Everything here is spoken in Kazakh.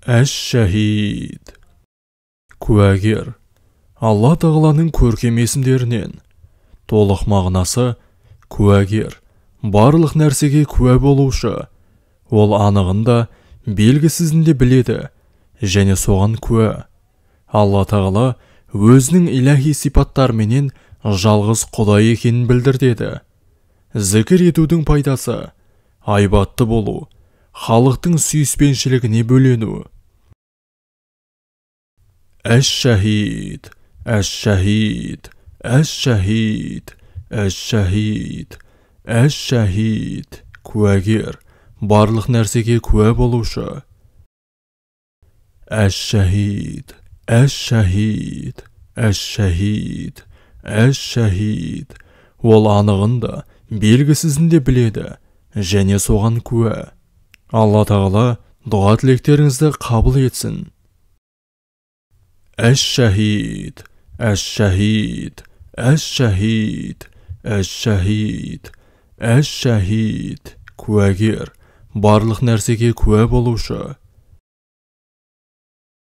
Әш-Шәһид. Куәгер. Алла Тағаланың көркем есімдерінен. Толық мағынасы куәгер, барлық нәрсеге куә болушы. Ол анығын да, белгісізін де біледі және соған куә. Алла Тағала өзінің иләһи сипаттарыменен жалғыз Құдай екенін білдіртеді. Зікір етудің пайдасы айбатты болу, халықтың сүйіспеншілігіне бөлену. Әш-Шәһид, Әш-Шәһид, Әш-Шәһид, Әш-Шәһид, Әш-Шәһид. Куәгер, барлық нәрсеге куә болушы. Әш-Шәһид, Әш-Шәһид, Әш-Шәһид, Әш-Шәһид. Ол анығын да, белгісізін де біледі және соған куә. Алла Тағала дұға тілектеріңізді қабыл етсін. Әш-Шәһид, Әш-Шәһид, Әш-Шәһид, Әш-Шәһид, Әш-Шәһид. Куәгер, барлық нәрсеге куә болушы.